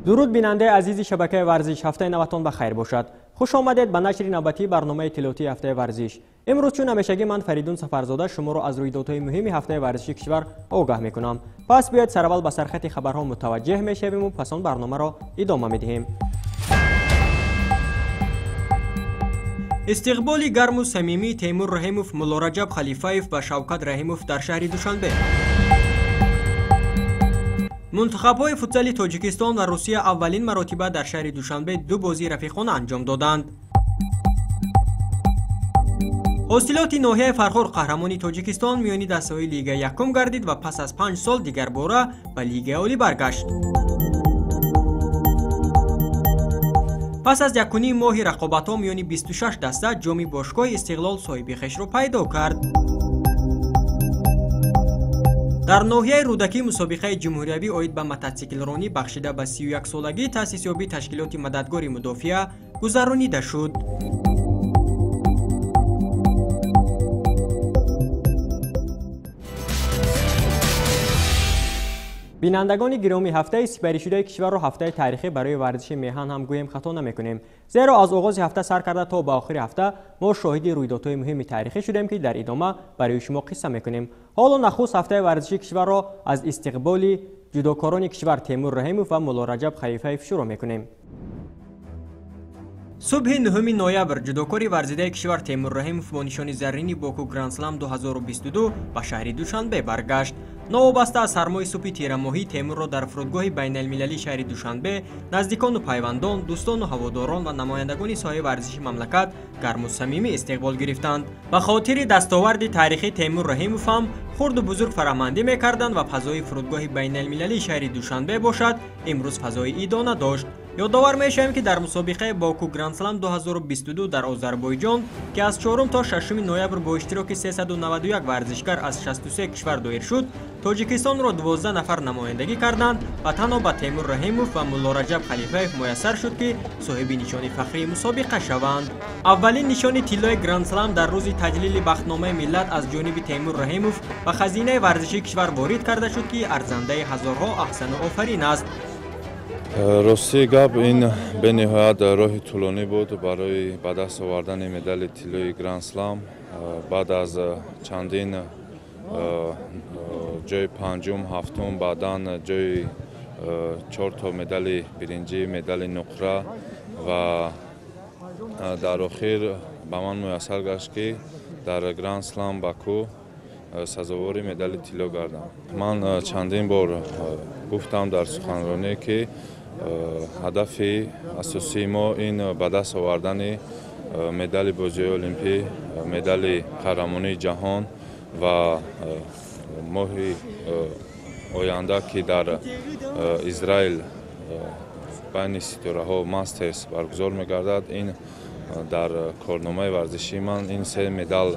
Дуруд бинандаи азизи шабакаи варзиш, ҳафтаи наватон ба хайр бошад. Хуш омадед ба нашри навбатии барномаи иттилоотии ҳафтаи варзиш. Имрӯз чун ҳамешагӣ ман Фаридун Сафарзода шуморо аз рӯйдодҳои муҳими ҳафтаи варзиши кишвар огаҳ мекунам. Пас биёед сараввал ба сархати хабарҳо мутаваҷҷеҳ мешавем ва пас он барномаро идома медиҳем. Истиқболи гарму самимии Темур Раҳимов, Муллораҷаб Халифаев ва Шавкат Раҳимов дар шаҳри Душанбе. Мунтахабҳои футзали Тоҷикистон ва Русия аввалин маротиба дар шаҳри Душанбе ду бозии рафиқона анҷом доданд. Ҳосилоти ноҳияи Фархор қаҳрамони Тоҷикистон миёни дастаҳои лигаи якум гардид ва пас аз 5 сол дигарбора ба лигаи олӣ баргашт. Пас аз якуним моҳи рақобатҳо миёни 26 даста ҷоми бошгоҳи Истиқлол соҳиби хешро пайдо кард. Дар ноҳияи Рӯдакӣ мусобиқаи ҷумҳуриявӣ оид ба мототсиклронӣ бахшида ба 31-солагии таъсисёбии ташкилоти мададгори мудофиа гузаронида шуд. Бинандагони гиромӣ, ҳафтаи сипаришудаи кишварро ҳафтаи таърихӣ барои варзиши меҳан ҳам гӯем хато намекунем. Зеро аз оғози ҳафта сар карда то ба охири ҳафта мо шоҳиди рӯйдодҳои муҳими таърихӣ шудем, ки дар идома барои шумо қисса мекунем. Ҳоло нахуст ҳафтаи варзиши кишварро аз истиқболи ҷудокорони кишвар Темур Раҳимов ва Муллораҷаб Халифаев шурӯъ мекунем. Субҳи 9 ноябр ҷудокори варзидаи кишвар Темур Раҳимов бо нишони заррини Боку Гранд-Слам 2022 ба шаҳри Душанбе баргашт. Новобаста аз сармои субҳи тирамоҳӣ Темурро дар фурудгоҳи байналмилалии шаҳри Душанбе наздикону пайвандон, дӯстону ҳаводорон ва намояндагони соҳаи варзиши мамлакат гарму самимӣ истиқбол гирифтанд. Ба хотири дастоварди таърихӣ Темур Раҳимов ҳам хурду бузург фараҳмандӣ мекарданд ва фазои фурудгоҳи байналмилалии шаҳри Душанбе бошад имрӯз фазои идона дошт. Ёдовар мешавем, ки дар мусобиқаи Боку Гранд-Слам 2022 дар Озарбойҷон, ки аз 4 то 6 ноябр бо иштироки 391 варзишгар аз 63 кишвар доир шуд, Тоҷикистонро 12 нафар намояндагӣ карданд ва танҳо ба Темур Раҳимов ва Муллораҷаб Халифаев муяссар шуд, ки соҳиби нишони фахрии мусобиқа шаванд. Аввалин нишони тиллои Гранд-Слам дар рӯзи таҷлили бахтномаи миллат аз ҷониби Темур Раҳимов ба хазинаи варзишии кишвар ворид карда шуд, ки арзандаи ҳазорҳо аҳсану офарин аст. Рости гап, ин бениҳоят роҳи тӯлонӣ буд барои ба даст овардани медали тиллои Гранд-Слам. Баъд аз чандин ҷои панҷум, ҳафтум, баъдан ҷои 4 то медали биринҷӣ, медали нуқра ва дар охир ба ман муяссар гашт, ки дар Гранд-Слам Баку сазовори медали тилло гардам. Ман чандин бор гуфтам дар суханронӣ, ки ҳадафи асосии мо ин ба даст овардани медали бозиҳои олимпӣ, медали қаҳрамонии ҷаҳон ва моҳи оянда, ки дар Израил байни ситораҳо мастерс баргузор мегардад, ин дар корномаи варзишии ман ин се медал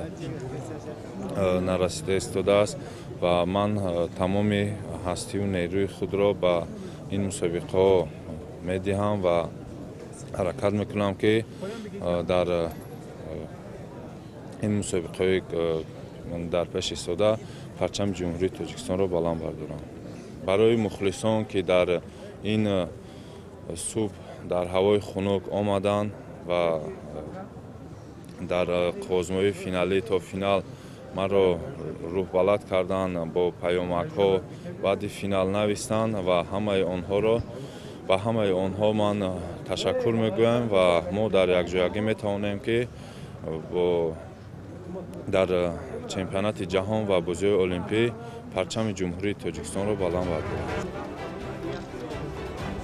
нарасида истодааст ва ман тамоми ҳастию нерӯи худро ба ин мусобиқаҳо медиҳам ва ҳаракат мекунам, ки дар ин мусобиқаҳои дар пеш истода парчами Ҷумҳурии Тоҷикистонро баланд бардорам. Барои мухлисон, ки дар ин субҳ дар ҳавои хунук омаданд ва дар қозмои финалӣ то финал маро рӯҳбаланд карданд, бо паёмакҳо баъди финал навистанд ва ба ҳамаи онҳо ман ташаккур мегӯям ва мо дар якҷоягӣ метавонем, ки дар чемпионати ҷаҳон ва бозиҳои олимпӣ парчами Ҷумҳурии Тоҷикистонро баланд бардорем.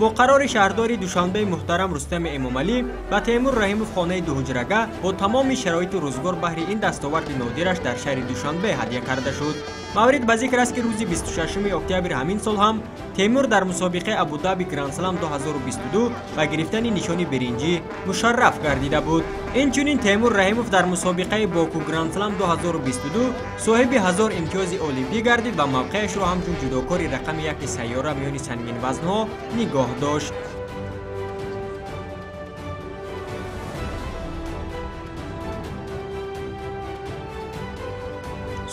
Бо қарори шаҳрдори Душанбе муҳтарам Рустами Эмомалӣ ба Темур Раҳимов хонаи дуҳуҷрага бо тамоми шароиту рӯзгор баҳри ин дастоварди нодираш дар шаҳри Душанбе ҳадя карда шуд. Маврид ба зикр аст, ки рӯзи 26 октябри ҳамин сол ҳам Темур дар мусобиқаи Абудаби Гранд-Слам 2022 ба гирифтани нишони биринҷӣ мушарраф гардида буд. Инчунин Темур Раҳимов дар мусобиқаи Боку Гранд-Слам 2022 соҳиби 1000 имтиёзи олимпӣ гардид ва мавқеашро ҳамчун ҷудокори рақами яки сайёра миёни сангинвазнҳо нигоҳ дошт.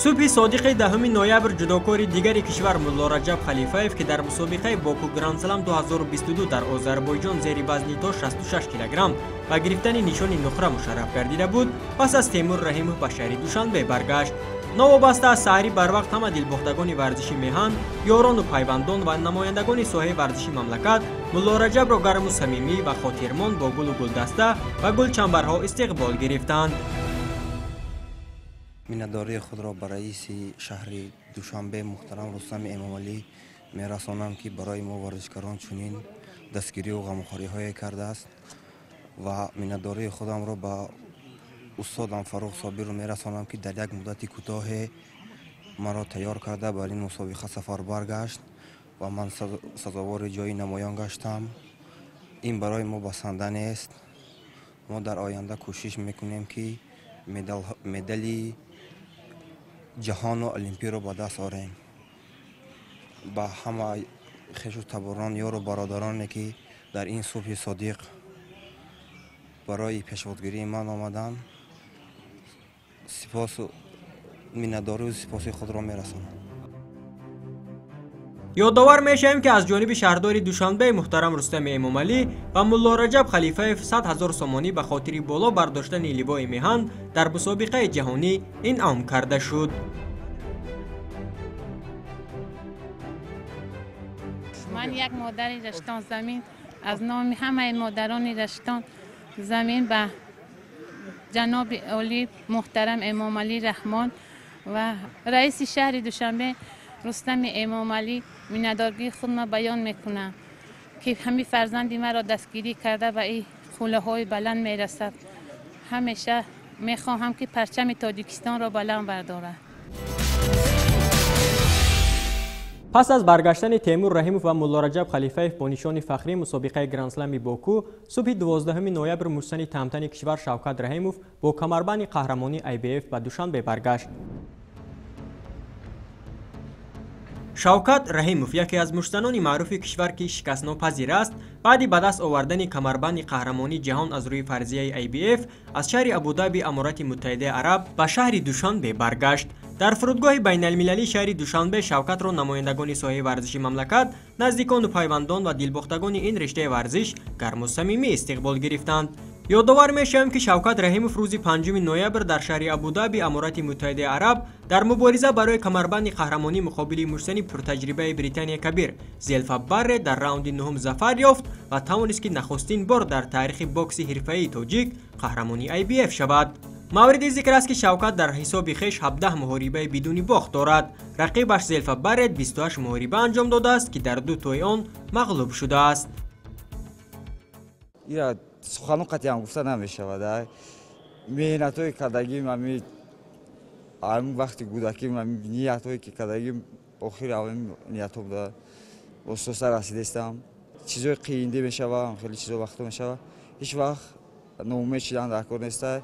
Субҳи содиқи 10 ноябр ҷудокори дигари кишвар Мулло Раҷаб Халифаев, ки дар мусобиқаи Боку Гранд-Слам 2022 дар Озарбойҷон зери вазни то 66 килограмм ба гирифтани нишони нуқра мушарраф гардида буд, пас аз Темур Раҳимов ба шаҳри Душанбе баргашт. Новобаста аз саҳарӣ барвақт ҳама дилбохтагони варзиши меҳан, ёрону пайвандон ва намояндагони соҳаи варзиши мамлакат Мулло Раҷабро гарму самимӣ ва хотирмон бо гулу гулдаста ва гулчамбарҳо истиқбол гирифтанд. Миннатдории худро ба раиси шаҳри Душанбе муҳтарам Рустами Эмомалӣ мерасонам, ки барои мо варзишкарон чунин дастгирию ғамхориҳое кардааст ва миннатдории худамро ба устодам Фаррух Собиров мерасонам, ки дар як муддати кӯтоҳе маро тайёр карда бар ин мусобиқа сафарбар гашт ва ман сазовори ҷои намоён гаштам. Ин барои мо басанда нест. Мо дар оянда кӯшиш мекунем, ки медали ҷаҳону олимпиро ба даст орем. Ба ҳама хешу таборон, ёру бародароне, ки дар ин субҳи содиқ барои пешвозгирии ман омаданд, сипосу миннатдорию сипоси худро мерасонам. Ёдовар мешавем, ки аз ҷониби шаҳрдори Душанбе муҳтарам Рустами Эмомалӣ ва Мулло Раҷаб Халифаев 100 000 сомонӣ ба хотири боло бардоштани ливои меҳан дар мусобиқаи ҷаҳонӣ инъом карда шуд. Ман як модари Раштон замин аз номи ҳамаи модарони Раштон замин ба ҷаноби олӣ муҳтарам Эмомалӣ Раҳмон ва раиси шаҳри Душанбе Рустами Эмомалӣ миннатдории худро баён мекунам, ки ҳамин фарзанди маро дастгирӣ карда ба ин қуллаҳои баланд мерасад. Ҳамеша мехоҳам, ки парчами Тоҷикистонро баланд бардорад. Пас аз баргаштани Темур Раҳимов ва Мулло Раҷаб Халифаев бо нишони фахрии мусобиқаи Гранд-Слами Боку, субҳи 12 ноябр муштзани таҳмтани кишвар Шавкат Раҳимов бо камарбанди қаҳрамонии IBF ба Душанбе баргашт. Шавкат Раҳимов яке аз муштзанони маъруфи кишвар, ки шикастнопазир аст, баъди ба даст овардани камарбанди қаҳрамонии ҷаҳон аз рӯи фарзияи IBF аз шаҳри Абудаби Аморати Муттаҳидаи Араб ба шаҳри Душанбе баргашт. Дар фурудгоҳи байналмилалии шаҳри Душанбе Шавкатро намояндагони соҳаи варзиши мамлакат, наздикону пайвандон ва дилбохтагони ин риштаи варзиш гарму самимӣ истиқбол гирифтанд. Ёдовар мешавем, ки Шавкат Раҳимов рӯзи 5 ноябр дар шаҳри Абудаби Аморати Муттаҳидаи Араб дар мубориза барои камарбанди қаҳрамонӣ муқобили муштзани пуртаҷрибаи Британия Кабир Зелфа Барре дар раунди 9 зафар ёфт ва тавонист, ки нахустин бор дар таърихи бокси ҳирфаии тоҷик қаҳрамони IBF шавад. Мавриди зикр аст, ки Шавкат дар ҳисоби хеш 17 муҳорибаи бидуни бохт дорад. Рақибаш Зелфа Баррет 28 муҳориба анҷом додааст, ки дар ду тои он мағлуб шудааст. Сухану қатъиан гуфта намешавад. Меҳнатҳое кардагим, ами вақти кӯдаким, ниятҳое ки кардагим, охири аввалин ниятҳо буда. Остоста расидастам. Чизҳои қиинде мешава, хеле чизҳо вақто мешава. Ҳеҷ вақт ноумед шидан дар кор неста.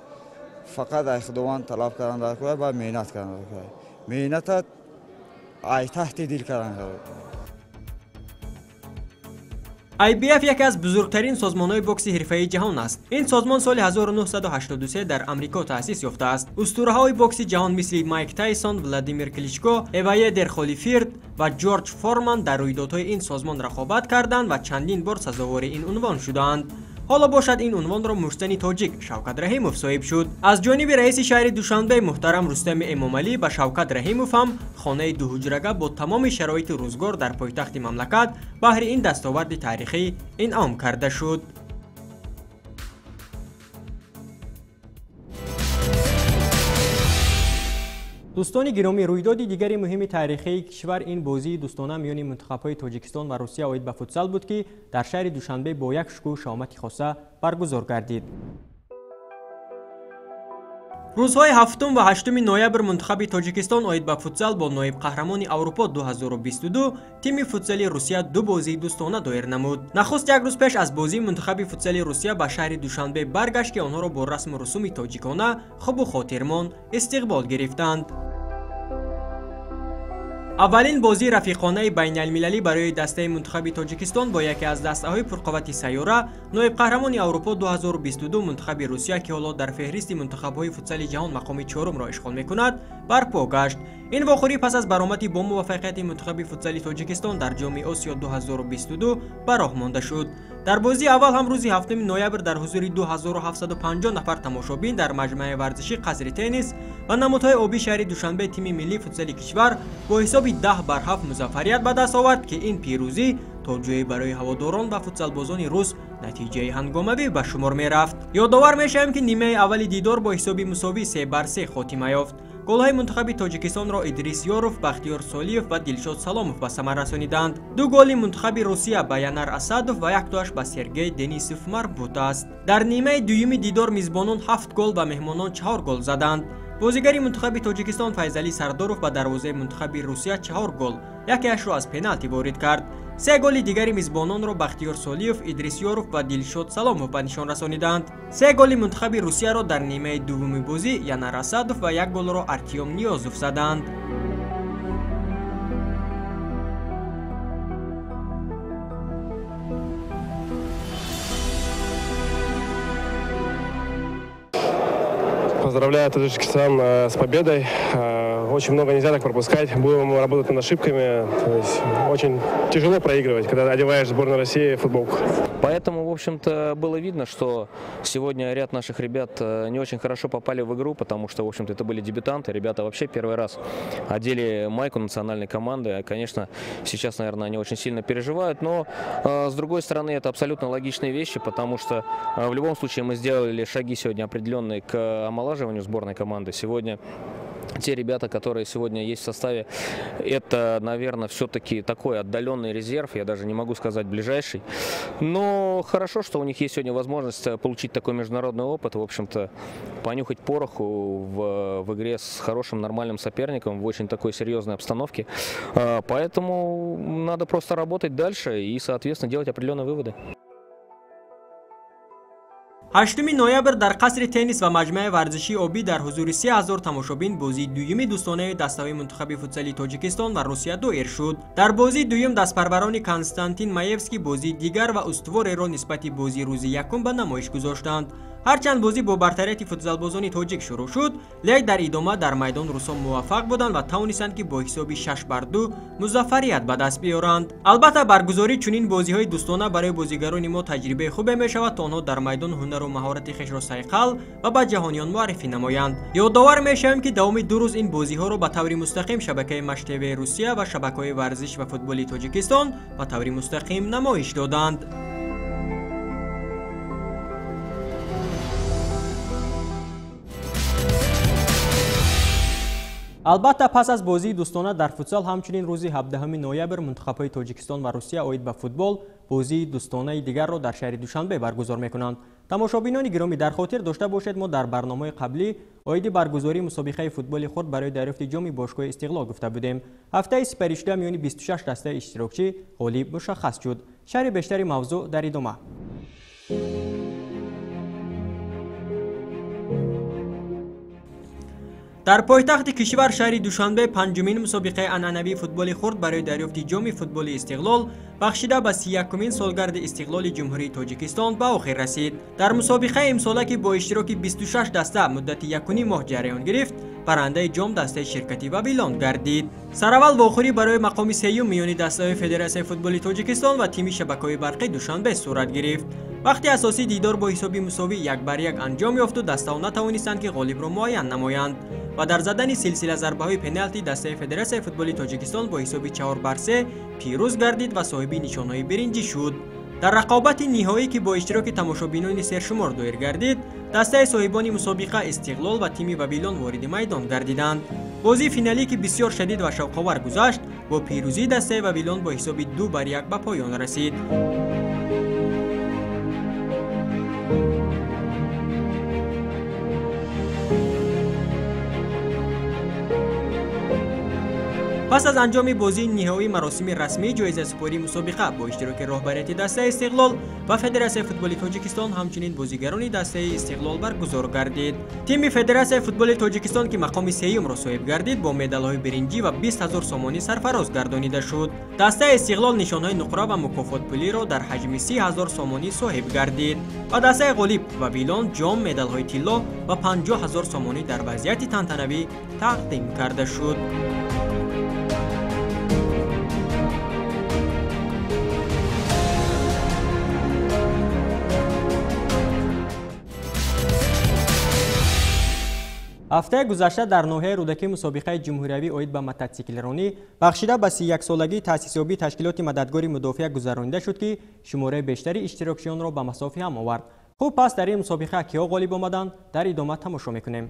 Фақат ай Худованд талаб кардан дар кор ва меҳнат кардан дар кор. Меҳната ай таҳти дил кардан дар кор. IBF яке аз бузургтарин созмонҳои бокси ҳирфаии ҷаҳон аст. Ин созмон соли 1983 дар Амрико таъсис ёфтааст. Устураҳои бокси ҷаҳон мисли Майк Тайсон, Владимир Кличко, Эвандер Холифилд ва Ҷорҷ Форман дар рӯйдодҳои ин созмон рақобат карданд ва чандин бор сазовори ин унвон шуданд. Ҳоло бошад ин унвонро муштзани тоҷик Шавкат Раҳимов соҳиб шуд. Аз ҷониби раиси шаҳри Душанбе муҳтарам Рустами Эмомалӣ ба Шавкат Раҳимов ҳам хонаи дуҳуҷрага бо тамоми шароити рӯзгор дар пойтахти мамлакат баҳри ин дастоварди таърихӣ инъом карда шуд. Дӯстони гиромӣ, рӯйдоди дигари муҳими таърихии кишвар ин бозии дӯстона миёни мунтахабҳои Тоҷикистон ва Русия оид ба футсал буд, ки дар шаҳри Душанбе бо як шукӯҳу шаҳомати хоса баргузор гардид. Рӯзҳои 7 ва 8 ноябр мунтахаби Тоҷикистон оид ба футсал бо ноиб қаҳрамони Аврупо 2022 тими футсали Русия ду бозии дӯстона доир намуд. Нахуст як рӯз пеш аз бозии мунтахаби футсали Русия ба шаҳри Душанбе баргашт, ки онҳоро бо расму русуми тоҷикона хубу хотирмон истиқбол гирифтанд. Аввалин бозии рафиқонаи байналмилалӣ барои дастаи мунтахаби Тоҷикистон бо яке аз дастаҳои пурқуввати сайёра, ноибқаҳрамони Аврупо 2022 мунтахаби Русия, ки ҳоло дар феҳристи мунтахабҳои футсали ҷаҳон мақоми чорумро ишғол мекунад, барпо гашт. Ин вохӯрӣ пас аз баромади бо муваффақияти мунтахаби футсали Тоҷикистон дар Ҷоми Осиё 2022 ба роҳ монда шуд. Дар бозии аввал ҳам рӯзи 7 ноябр дар ҳузури 2750 нафар тамошобин дар маҷмӯаи варзишӣ қасри теннис ва намудҳои обии шаҳри Душанбе тими миллии футсали кишвар бо ҳисоби 10-7 музаффарият ба даст овард, ки ин пирӯзӣ то ҷое барои ҳаводорон ва футсалбозони рус натиҷаи ҳангомавӣ ба шумор мерафт. Ёдовар мешавем, ки нимаи аввали дидор бо ҳисоби мусовӣ 3-3 хотима ёфт. Голҳои мунтахаби Тоҷикистонро Идрис Ёров, Бахтиёр Солиев ва Дилшод Саломов ба самар расониданд. Ду голи мунтахаби Русия ба Янар Асадов ва яктоаш ба Сергей Денисов марбут аст. Дар нимаи дуюми дидор мизбонон 7 гол ва меҳмонон 4 гол заданд. Бозигари мунтахаби Тоҷикистон Файзалӣ Сардоров ба дарвозаи мунтахаби Русия 4 гол, якеашро аз пеналти ворид кард. Се голи дигари мизбононро Бахтиёр Солиев, Идрис Ёров ва Дилшод Саломов ба нишон расониданд. Се голи мунтахаби Русияро дар нимаи дуввуми бозӣ Янар Асадов ва як голро Артём Ниёзов заданд. Поздравляю Таджикистан с победой. Очень много нельзя так пропускать. Будем работать над ошибками. То есть очень тяжело проигрывать, когда одеваешь сборную России футболку. Поэтому, в общем-то, было видно, что сегодня ряд наших ребят не очень хорошо попали в игру, потому что, в общем-то, это были дебютанты. Ребята вообще первый раз одели майку национальной команды. Конечно, сейчас, наверное, они очень сильно переживают. Но, с другой стороны, это абсолютно логичные вещи, потому что в любом случае мы сделали шаги сегодня определенные к омолаживанию сборной команды. Сегодня те ребята, которые сегодня есть в составе, это, наверное, все-таки такой отдаленный резерв, я даже не могу сказать ближайший. Но хорошо, что у них есть сегодня возможность получить такой международный опыт, в общем-то, понюхать пороху в игре с хорошим, нормальным соперником в очень такой серьезной обстановке. Поэтому надо просто работать дальше и, соответственно, делать определенные выводы. 8 ноябр дар қасри теннис ва маҷмӯаи варзишии обӣ дар ҳузури 3000 тамошобин бозии дуюми дӯстонаи дастаҳои мунтахаби футсали Тоҷикистон ва Русия доир шуд. Дар бозии дуюм дастпарварони Константин Маевский бозии дигар ва устувореро нисбати бозии рӯзи якум ба намоиш гузоштанд. Ҳарчанд бозӣ бо бартарияти футзалбозони тоҷик шурӯъ шуд, лек дар идома дар майдон русон муваффақ буданд ва тавонистанд, ки бо ҳисоби 6-2 музаффарият ба даст биёранд. Албатта, баргузории чунин бозиҳои дӯстона барои бозигарони мо таҷрибаи хубе мешавад, то онҳо дар майдон ҳунару маҳорати хешро сайқал ва ба ҷаҳониён муаррифӣ намоянд. Ёдовар мешавем, ки давоми ду рӯз ин бозиҳоро ба таври мустақим шабакаи Маш ТВ Русия ва шабакаҳои варзиш ва футболи Тоҷикистон ба таври мустақим намоиш доданд. Албатта, пас аз бозии дӯстона дар футсал ҳамчунин рӯзи 17 ноябр мунтахабҳои Тоҷикистон ва Русия оид ба футбол бозии дӯстонаи дигарро дар шаҳри Душанбе баргузор мекунанд. Тамошобинони гиромӣ, дар хотир дошта бошед, мо дар барномаи қаблӣ оиди баргузории мусобиқаи футболи хурд барои дарёфти ҷоми бошгоҳи Истиқлол гуфта будем. Ҳафтаи сипаришуда миёни 26 дастаи иштирокчӣ ғолиб мушаххас шуд. Шарҳи бештари мавзӯъ дар идома. Дар пойтахти кишвар шаҳри Душанбе панҷумин мусобиқаи анъанавии футболи хурд барои дарёфти ҷоми футболи Истиқлол бахшида ба 31-умин солгарди истиқлоли Ҷумҳурии Тоҷикистон ба охир расид. Дар мусобиқаи имсола, ки бо иштироки 26 даста муддати 1,5 моҳ ҷараён гирифт, барандаи ҷом дастаи ширкати Вавилон гардид. Сараввал вохӯрӣ барои мақоми сеюм миёни дастаҳои Федератсияи футболи Тоҷикистон ва тими шабакаҳои барқи Душанбе сурат гирифт. Вақти асосии дидор бо ҳисоби мусовӣ 1-1 анҷом ёфту дастаҳо натавонистанд, ки ғолибро муайян намоянд ва дар задани силсила зарбаҳои пеналти дастаи Федератсияи футболи Тоҷикистон бо ҳисоби 4-3 пирӯз гардид ва соҳиби нишонҳои биринҷӣ шуд. Дар рақобати ниҳоӣ, ки бо иштироки тамошобинони сершумор доир гардид, дастаи соҳибони мусобиқа Истиқлол ва тими Вавилон вориди майдон гардиданд. Бозии финалӣ, ки бисёр шадид ва шавқовар гузашт, бо пирӯзии дастаи Вавилон бо ҳисоби 2-1 ба поён расид. Пас аз анҷоми бозии ниҳоӣ маросими расмии ҷоизасупории мусобиқа бо иштироки роҳбарияти дастаи Истиқлол ва Федератсияи футболи Тоҷикистон, ҳамчунин бозигарони дастаи Истиқлол баргузор гардид. Тими Федератсияи футболи Тоҷикистон, ки мақоми сеюмро соҳиб гардид, бо медалҳои биринҷӣ ва 20 000 сомонӣ сарфароз гардонида шуд. Дастаи Истиқлол нишонҳои нуқра ва мукофотпулиро дар ҳаҷми 30 000 сомонӣ соҳиб гардид ва дастаи ғолиб Вавилон ҷом, медалҳои тилло ва 50 000 сомонӣ дар вазъияти тантанавӣ тақдим карда шуд. Ҳафтаи гузашта дар ноҳияи Рӯдакӣ мусобиқаи ҷумҳуриявӣ оид ба мототсиклронӣ бахшида ба 31-солагии таъсисёбии ташкилоти мададгори мудофиа гузаронида шуд, ки шумораи бештари иштирокчиёнро ба масофи ҳам овард. Хуб, пас дар ин мусобиқа киҳо ғолиб омаданд, дар идома тамошо мекунем.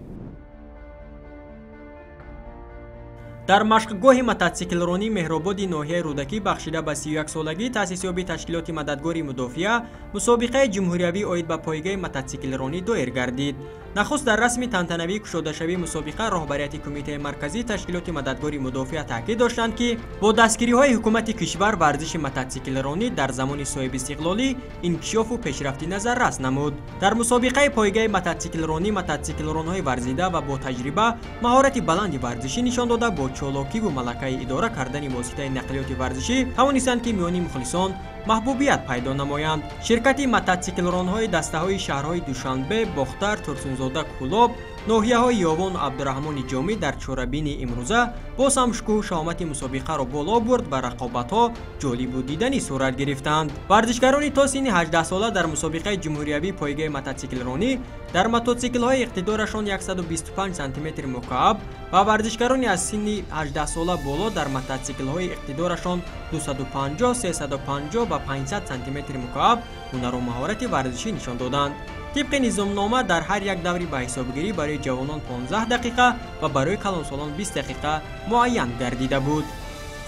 Дар машқгоҳи мототсиклронӣ Меҳрободи ноҳияи Рӯдакӣ бахшида ба 31-солагии таъсисёбии ташкилоти мададгори мудофиа мусобиқаи ҷумҳуриявӣ оид ба пойгаи мототсиклронӣ доир гардид. Нахуст дар расми тантанавии кушодашавии мусобиқа роҳбарияти Кумитаи марказии ташкилоти мададгори мудофиа таъкид доштанд, ки бо дастгириҳои ҳукумати кишвар варзиши мототсиклронӣ дар замони соҳибистиқлолӣ инкишофу пешрафти назаррас намуд. Дар мусобиқаи пойгаи мототсиклронӣ мототсиклронҳои варзида ва бо таҷриба маҳорати баланди варзишӣ нишон дода, бо чолокиву малакаи идора кардани воситаи нақлиёти варзишӣ тавонистанд, ки миёни мухлисон маҳбубият пайдо намоянд. Ширкати мототсиклронҳои дастаҳои шаҳрҳои Душанбе, Бохтар, Турсунзода, Кӯлоб, ноҳияҳои Ёвону Абдураҳмони Ҷомӣ дар чорабини имрӯза боз ҳам шукӯҳу шаҳомати мусобиқаро боло бурд ва рақобатҳо ҷолибу диданӣ сурат гирифтанд. Варзишгарони то синни 18-сола дар мусобиқаи ҷумҳуриявии пойгаи мототсиклронӣ дар мототсиклҳои иқтидорашон 125 сантиметр мукааб ва варзишгарони аз синни 18-сола боло дар мототсиклҳои иқтидорашон 250, 350 ва 500 сантиметр мукааб ҳунару маҳорати варзишӣ нишон доданд. Тибқи низомнома дар ҳар як даври ба ҳисобгирӣ барои ҷавонон 15 дақиқа ва барои калонсолон 20 дақиқа муайян гардида буд.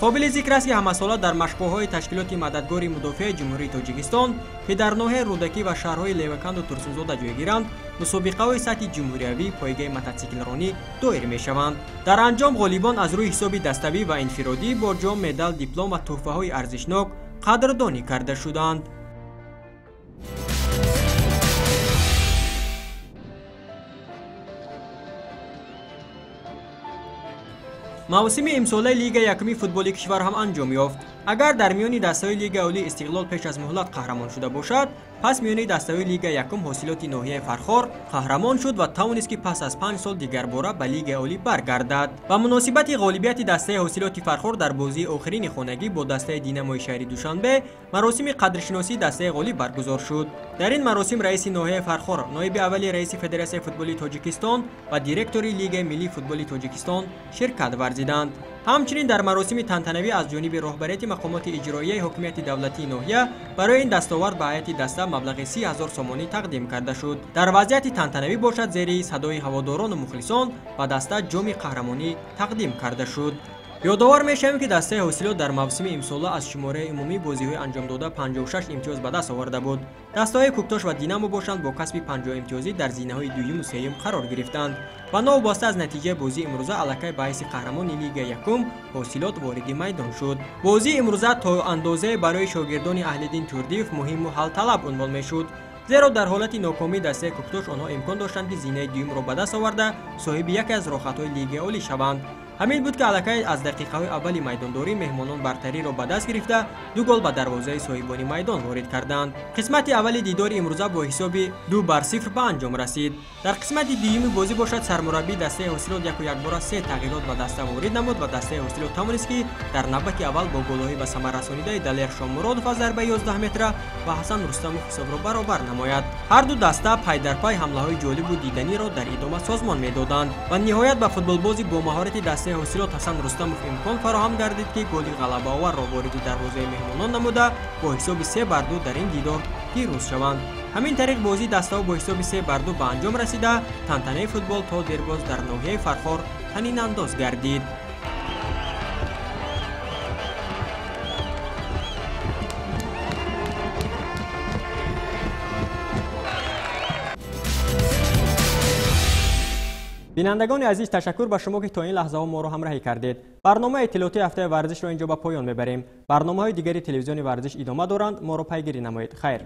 Қобили зикр аст, ки ҳамасола дар машқгоҳҳои ташкилоти мададгори мудофиаи Ҷумҳурии Тоҷикистон, ки дар ноҳияи Рӯдакӣ ва шаҳрҳои Леваканду Турсунзода ҷойгиранд, мусобиқаҳои сатҳи ҷумҳуриявии пойгаи мототсиклронӣ доир мешаванд. Дар анҷом ғолибон аз рӯи ҳисоби даставӣ ва инфиродӣ бо ҷом, медал, диплом ва тӯҳфаҳои арзишнок қадрдонӣ карда шуданд. Мавсими имсолаи Лигаи якуми футболи кишвар ҳам анҷом ёфт. Агар дар миёни дастаҳои Лигаи олӣ Истиқлол пеш аз муҳлат қаҳрамон шуда бошад, пас миёни дастаҳои Лигаи якум ҳосилоти ноҳияи Фархор қаҳрамон шуд ва тавонист, ки пас аз 5 сол дигарбора ба Лигаи олӣ баргардад. Ба муносибати ғолибияти дастаи ҳосилоти Фархор дар бозии охирини хонагӣ бо дастаи Динамои шаҳри Душанбе маросими қадршиносии дастаи ғолиб баргузор шуд. Дар ин маросим раиси ноҳияи Фархор, ноиби аввали раиси Федератсияи футболи Тоҷикистон ва директори Лигаи миллии футболи Тоҷикистон ширкат варзиданд. Ҳамчунин дар маросими тантанавӣ аз ҷониби роҳбарияти мақомоти иҷроияи ҳокимияти давлатии ноҳия барои ин дастовард ба ҳайати даста маблағи 30 000 сомонӣ тақдим карда шуд. Дар вазъияти тантанавӣ бошад, зери садои ҳаводорону мухлисон ба даста ҷоми қаҳрамонӣ тақдим карда шуд. Ёдовар мешавем, ки дастаи ҳосилот дар мавсими имсола аз шумораи умумии бозиҳои анҷомдода 56 имтиёз ба даст оварда буд. Дастаҳои Кӯктош ва Динамо бошанд бо касби 50 имтиёзӣ дар зинаҳои дуюму сеюм қарор гирифтанд ва новобаста аз натиҷаи бозии имрӯза аллакай ба ҳайси қаҳрамони Лигаи якум ҳосилот вориди майдон шуд. Бозии имрӯза то андозае барои шогирдони Аҳлиддин Турдиев муҳиму ҳалталаб унвон мешуд, зеро дар ҳолати нокомии дастаи Кӯктош онҳо имкон доштанд, ки зинаи дуюмро ба даст оварда соҳиби яке аз роҳхатҳои Лигаи олӣ шаванд. Ҳамин буд, ки аллакай аз дақиқаҳои аввали майдондорӣ меҳмонон бартариро ба даст гирифта 2 гол ба дарвозаи соҳибони майдон ворид карданд. Қисмати аввали дидори имрӯза бо ҳисоби 2-0 ба анҷом расид. Дар қисмати дуюми бозӣ бошад, сармураббии дастаи ҳосилот яку якбора 3 тағйирот ба даста ворид намуд ва дастаи ҳосилот тавонист, ки дар навбати аввал бо голҳои ба самар расонидаи Далер Шомуродов аз зарбаи 11 метра ва Ҳасан Рустамов ҳисобро баробар намояд. Ҳар ду даста пайдарпай ҳамлаҳои ҷолибу диданиро дар идома созмон медоданд ва ниҳоят ба футболбози бо маҳорати дастаи ҳосилот Ҳасан Рустамов имкон фароҳам гардид, ки голи ғалабаоварро вориди дарвозаи меҳмонон намуда бо ҳисоби 3-2 дар ин дидор пирӯз шаванд. Ҳамин тариқ бозии дастаҳо бо ҳисоби 3-2 ба анҷом расида, тантанаи футбол то дербоз дар ноҳияи Фархор танинандоз гардид. Бинандагони азиз, ташаккур ба шумо, ки то ин лаҳзаҳо моро ҳамроҳӣ кардед. Барномаи иттилоотии ҳафтаи варзишро инҷо ба поён мебарем. Барномаҳои дигари телевизиони варзиш идома доранд, моро пайгирӣ намоед. Хайр.